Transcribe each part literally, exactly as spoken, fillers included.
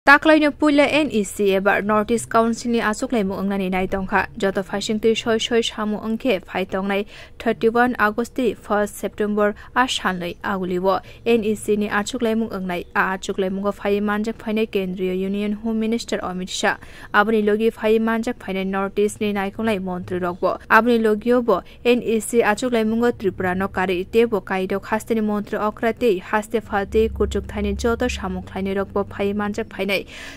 Taklaino puila N E C eba North East Council ni achuklaimung wngnani nai tongkha. Joto phaisingtwi soi soi samung wngkhe phai tongnai thirty one August tei first September a salnwi agulio N E C ni achuklaimung wngnai. A achuklaimungo phaiwi manjak phainai Kendriya Union Home Minister Amit Shah, aboni logi phaiwi manjak phainai North East ni naikolnai montri rokbo. Aboni logio bo N E C achuklaimungo Tripura no karwi teibo kaidok hasteni montri okra tei haste phaltwi kuchuk thaini joto samung khlainairokbo phaiwi manjak phainai.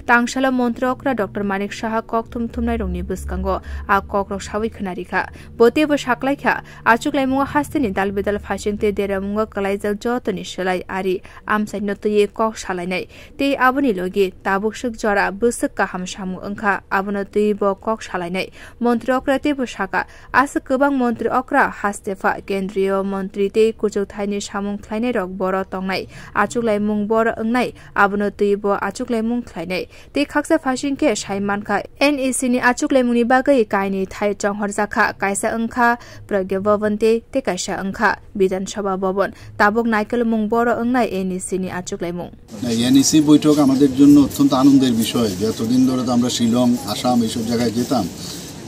Tangsalo montri okra Doctor Manik Saha kok thum thumnairokni bwskango a kokrok sawi khwnarikha. Bo teibo saklaikha, achuklaimungo hasteni dal bidal phaisingtwi deramungo kwlaijak jotoni swlai ari amchaino twiwi kok salainai. Tei aboni logi tabuk swk jora bwswk kaham samung wngkha, abono twiwi bo kok salainai. Montri okra teibo saka, aswk kwbang montri okra haste pha kendriyo montri tei kuchuk thaini samung khlainairok boro tongnai, achuklaimung boro wngnai, abono twiwi bo achuklaimung khlainai. Tei khaksa phaising khe sai mankha, N E C ni achuklaimungni bagwi kainwi thai chonghorjakha, kaisa wngkha Pragya Bhavan tei, tei kaisa wngkha Bidhan Sabha Bhavan. Tabuk naikolmung boro wngnai N E C ni achuklaimung. না, এনইসি বৈঠক আমাদের জন্য অত্যন্ত আনন্দের বিষয়। যতদিন ধরে তো আমরা শিলং, আসাম এইসব জায়গায় যেতাম,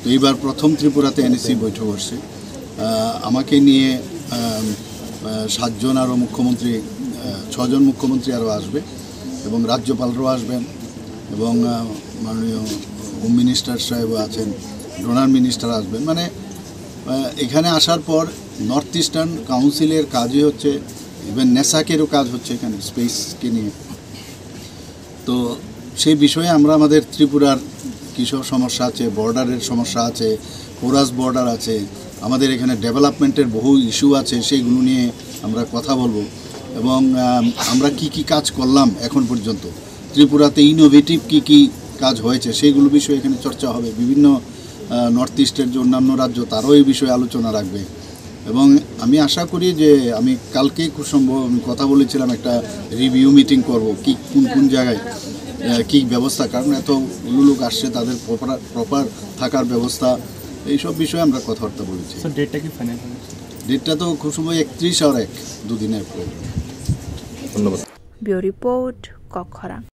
তো এইবার প্রথম ত্রিপুরাতে এনইসি বৈঠক হচ্ছে। আহ, আমাকে নিয়ে, আহ, আহ, সাতজন আরও মুখ্যমন্ত্রী, আহ, ছজন মুখ্যমন্ত্রী আরও আসবে এবং রাজ্যপালরাও আসবেন এবং, আহ, মাননীয় হোম মিনিস্টার সাহেবও আছেন, ডোনার মিনিস্টার আসবেন। মানে, আহ, এখানে আসার পর নর্থ ইস্টার্ন কাউন্সিলের কাজই হচ্ছে, ইভেন নেসাকেরও কাজ হচ্ছে এখানে স্পেসকে নিয়ে। তো সেই বিষয়ে আমরা আমাদের ত্রিপুরার কী সব সমস্যা আছে, বর্ডারের সমস্যা আছে, পোরাস বর্ডার আছে, আমাদের এখানে ডেভেলপমেন্টের বহু ইস্যু আছে, সেইগুলো নিয়ে আমরা কথা বলবো। এবং, আম, আমরা কি কি কাজ করলাম এখন পর্যন্ত, ত্রিপুরাতে ইনোভেটিভ কি কি কাজ হয়েছে, সেইগুলো বিষয়ে এখানে চর্চা হবে। বিভিন্ন, আহ, নর্থ ইস্টের যে অন্যান্য রাজ্য, তারাও এই বিষয়ে আলোচনা রাখবে। এবং আমি আশা করি যে আমি কালকেই খুব সম্ভব আমি কথা বলেছিলাম, একটা রিভিউ মিটিং করব, কি কোন কোন জায়গায়, আহ, কি ব্যবস্থা, কারণ এত লোক আসছে, তাদের প্রপার, প্রপার থাকার ব্যবস্থা, এইসব বিষয়ে আমরা কথাবার্তা বলেছি। স্যার, ডেটটা কি ফাইনাল হয়েছে? ডেটটা তো খুব সম্ভব একত্রিশ আর এক, দুদিনের প্রোগ্রাম। ধন্যবাদ। Bureau Report, Kokkhorang.